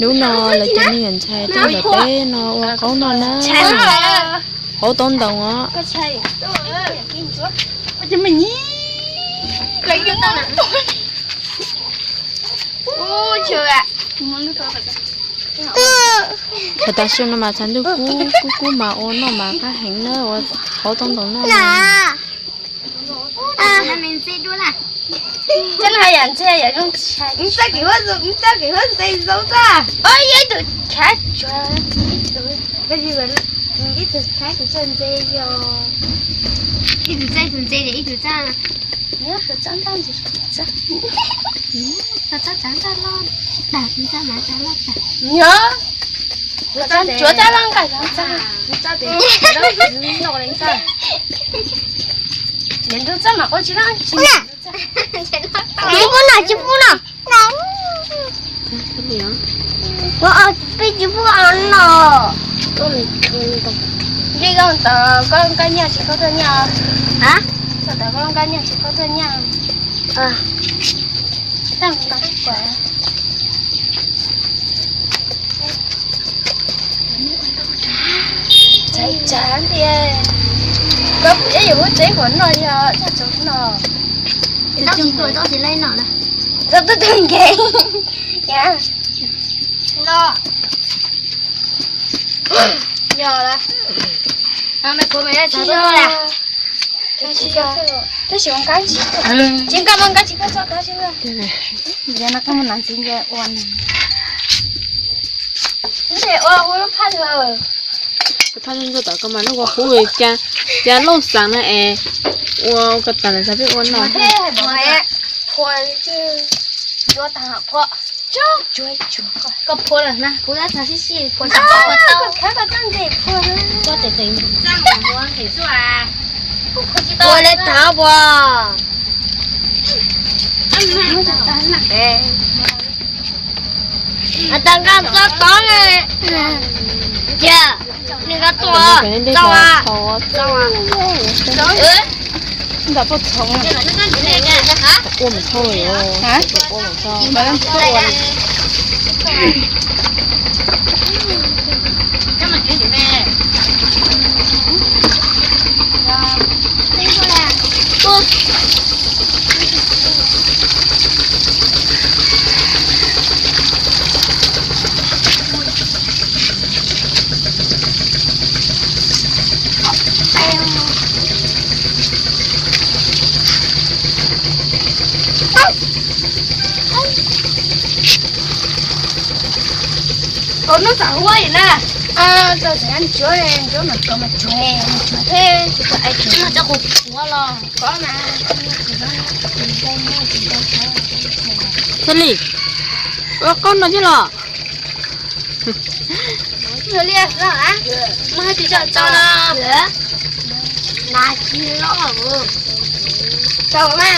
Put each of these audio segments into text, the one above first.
Lub no lawv cov me nyuam ntxhais tuaj nram teb no ua qaub noj na. Hauv tau ntoos os. Thaum tas su no mas tshav ntuj kub kub kub mas ua noj mas qab heev na, ua hauv tau ntoos noj. Ib tug khav tsuag, ib tug khav tsuag ntse yog, ib tug txaj ib tug ntse, ib tug txaj, txaj txaj ntse, txaj txaj ntse loj, dag txaj mas txaj loj tag. Nyob, tsuav txaj loj nqa yog txaj, nyob txaj mas ua tsis loj tsis. Tsis pub no, tsis pub no. Peb tsis pub no. Nqi zoo tod koj nkaj nyiaj tsis koj tuaj nyiaj. Txog tod koj nkaj nyiaj tsis koj tuaj nyiaj. Txav tsav ntiag, koj puas yuav yus lub tsev kom noj yog txog tsaus no. Tsis tuaj tsis laib noj na. Txog tuaj tag nkees. Yog, yog, tab sis ua nqaij tsis, tsis nkaj ua nqaij tsis koj txoj kab tsis. Yog no koj mus nov ntxiv nce ua. Ua hu lub phaj lawm. Phaj ntxuaj tom koj mas lub ua hu cas, cas lauj xav na es ua ko tas lawm xav peb ua no. Phua, phua, koj phua lawm na, kuv tab txog sib sij phua tau, phua tau, phua tau, phua tau. Ua le thav puas? Has tas nqa txoj tod ne. Cia, nws nqa tuaj txog a, txog a. Nta poj txhoov. Ua mus thauj li. Ua mus thauj. Koj nub txawm huab li na. Txawm txawm ncuav ncuav mas koj mas tsuag tsuag thiab tsis tau ai tsuag txog qhov qhuav los kov mas. Thiaj li ua qauj no thiab los. Mus hais tias tso tso no. Nas tsis loj. Tso mas.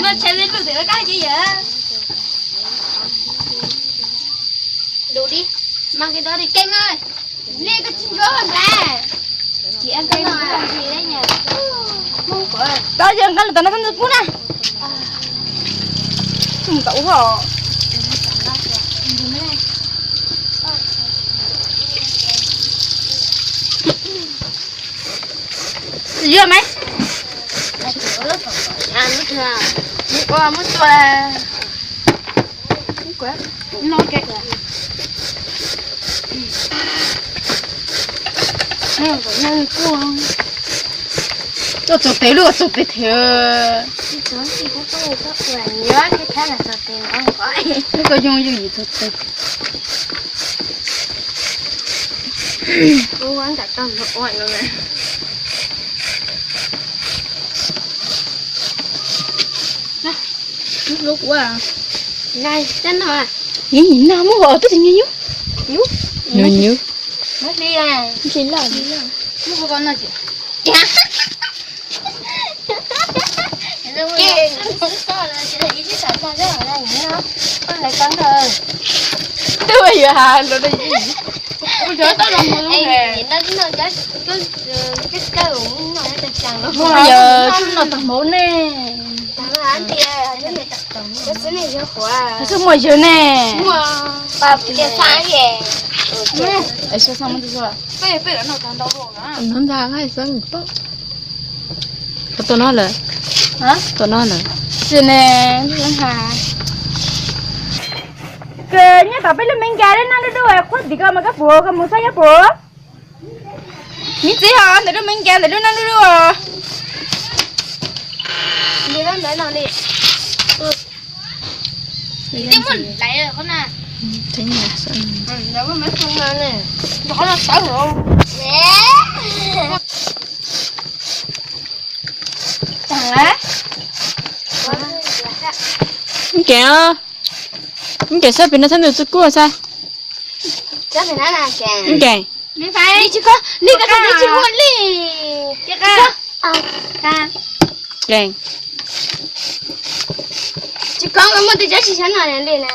Mas tshais me lus tawm kab ces yawm. Dub di, mas kis tau di keeb na. Nej koj tsis ncuab nqa. Tsis koj no ntsis li nyab. Tau yawg nqa lus tom no koj ntxuav pub na. Mus tom ub hos. Yuav mas. Ua muab tua. Tuaj txog tes lub txog tes thiab. Lub koj yooj yooj yim txog tes. Lub kuv na, ib nyuag nag muab vov twb tsis nyuag nyuj. Nyuj nyuj. Hli loj. Twb yuav has rau Yog tsis noj tag hmoov ne. Xwb muaj yawg ne. Ntag, tua no lawm, tua no lawm. Tsis ne, kws nyob tom peb lub me nkas dab noj dub dub qhuab tim ko mas koj puas, koj mus saib nyob puas? Miv txiv ho ntawm lub me nkas ntawm lub noj dub dub os. Nkees, nkees saib pem no txhob ntws txuj kuj saib. Nkees, nkees, tsis koob muaj tej tsob tsis sab no li na.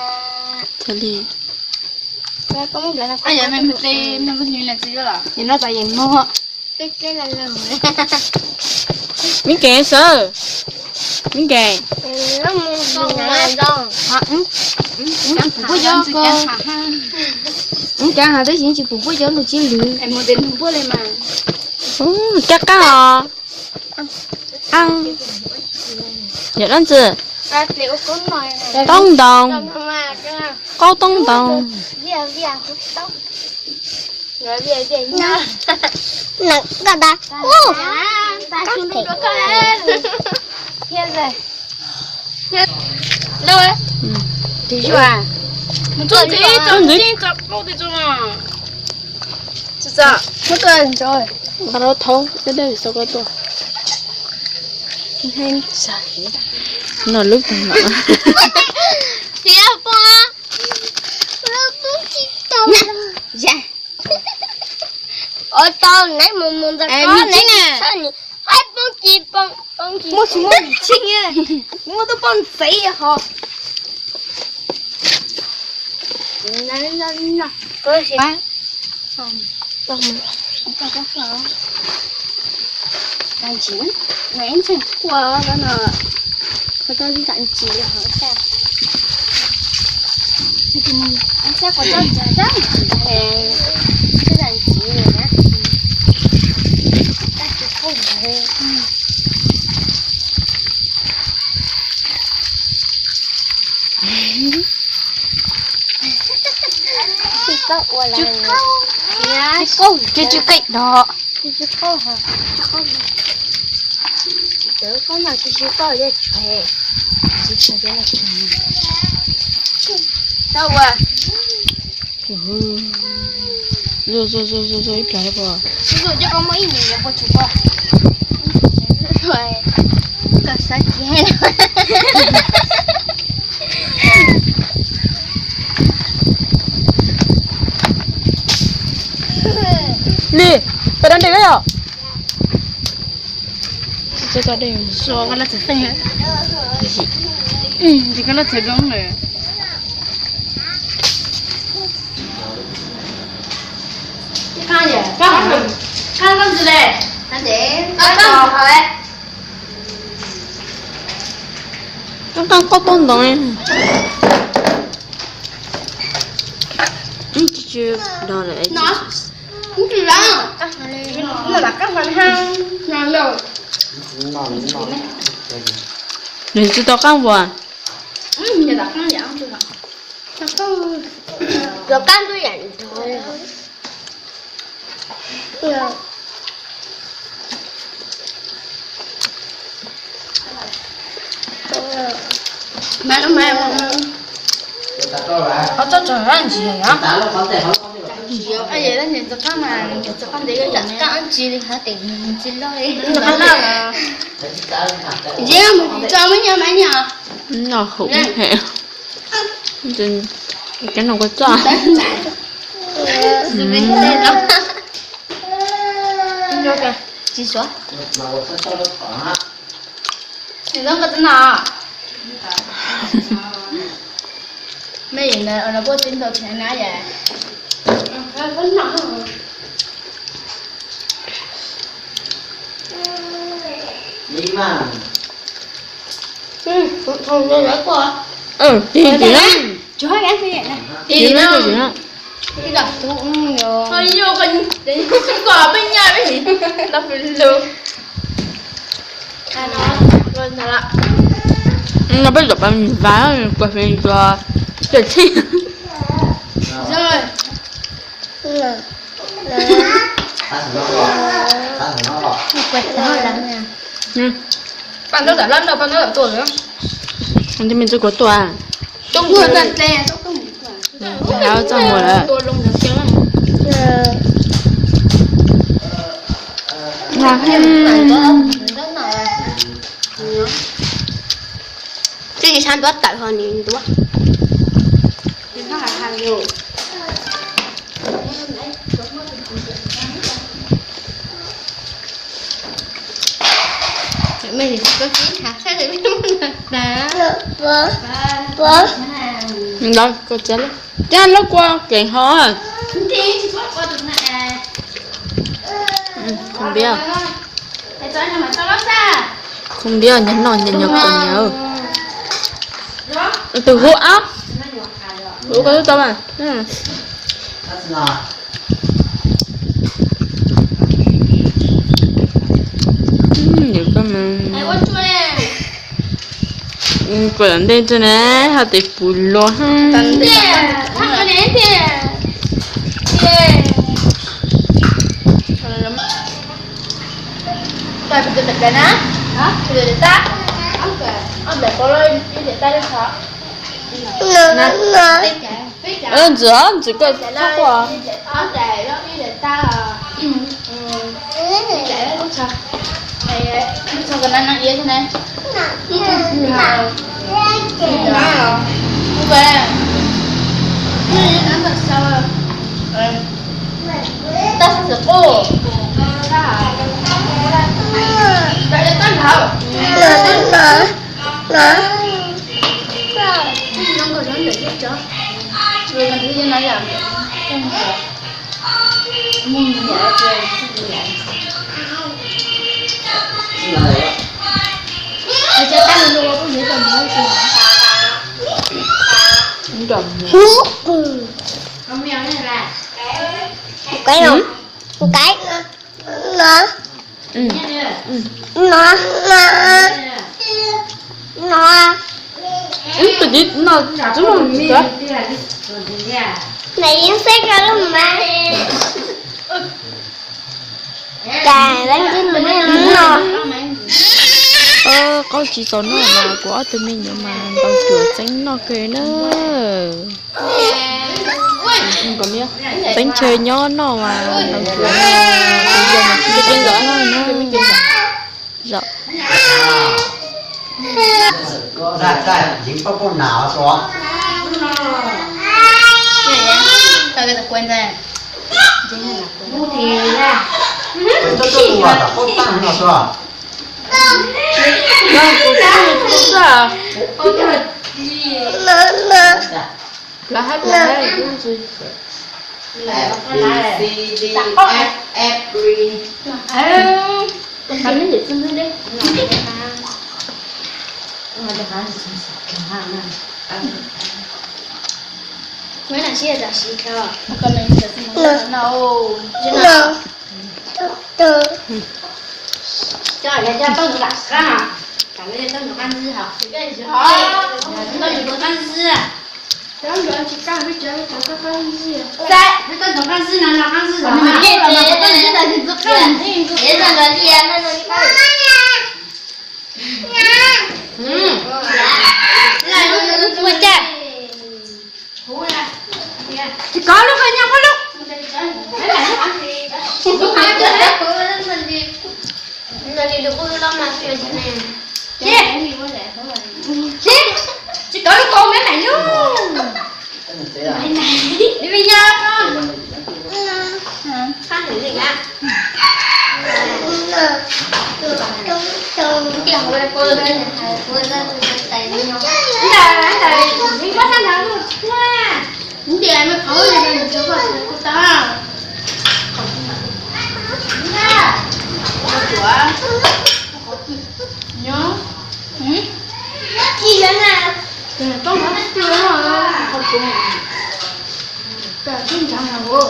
Li no tas yeej mob. Miv Nkees sawv, Miv Nkees. Kuv puab cov ko, kuv cov has tab sis tsis pum puab cov lug tsis lwm. Caj qaab os. Yog dlaab tsi? Toob ntoos, qaub toob ntoos. Nqa rau thaub deb deb xav koj tuaj. No lub tag no. Ua tau neb mus mus ntawd ko neb tsis txhob nim haib poob kis poob kis. Muaj tsis muaj ntxim txhib, muaj tub poj ntxeev ho. Tsis kaij dog. Zuj zuj zuj zuj zuj ib pliag puas. Li, peb dab dej yom. Suav koj lab txawv feej, tsis koj lab txawv zoo lawm. Qab qab qaub taub ntoos. Nws tsis tau qaab puas? Qhov txob tso ntsis yom. Ntsis li hov tes ntsis loj li. Ntsis mus tso muab nyob mas nyob. No hum he. Cov no kua txob. Tsis suav. Tsis zoo koj txob no. Mej yim ntawd los puab tib ntaus thiab na yom. Tig tig na. Tig na, tig na. Tig na. No peb zaum pas vas kuas feem tus tij. Paj ntaub tam hlab no, paj ntaub tam tuaj lawm. Tus me txuj kuv tuaj. Txoj mus lawm. Twb tsis sab ntuav tawm ho nws ntuav. Ntawd koj txiav lub, txiav lub kua kev ho. Khub npiab, khub npiab nyob noj nyob nyob kuv nyob. Tus hu ab, hu koj lub tau mas. Koj ntej tso na, haj tes puv luag. Ntxim, ntxim koj txhob quaj. Cái không? Cái. Nó. Nó. Nó. Nó. Ib tug dib no tub mog tsis tau. Mày yến xếp ra luôn mà. Cà bánh trứng mì nó no. Qaub tsis txaus noj mas kuv ob tug me nyuam mas ntaus cuam txeeb noj kawg na. Txeeb chaw nyob noj mas ntaus cuam noj, tus yau mas tsis txeeb noj na. Zom. Plaub hab plaub hab. A, B, C, D, F, F, G. Tsis kov lub qhov nyuag muab lub. Tsis kov lub kaus me maiv lub. Li me nyuam no. Ntawd, ntawd, muab sab nraud lub tuaj. Ntias no qhov ua li no nws tsis pom kuv tau. Nyob. Tsis yog na. Tsis yog na. Qhov kuv. Peb tib ntshaav na hu.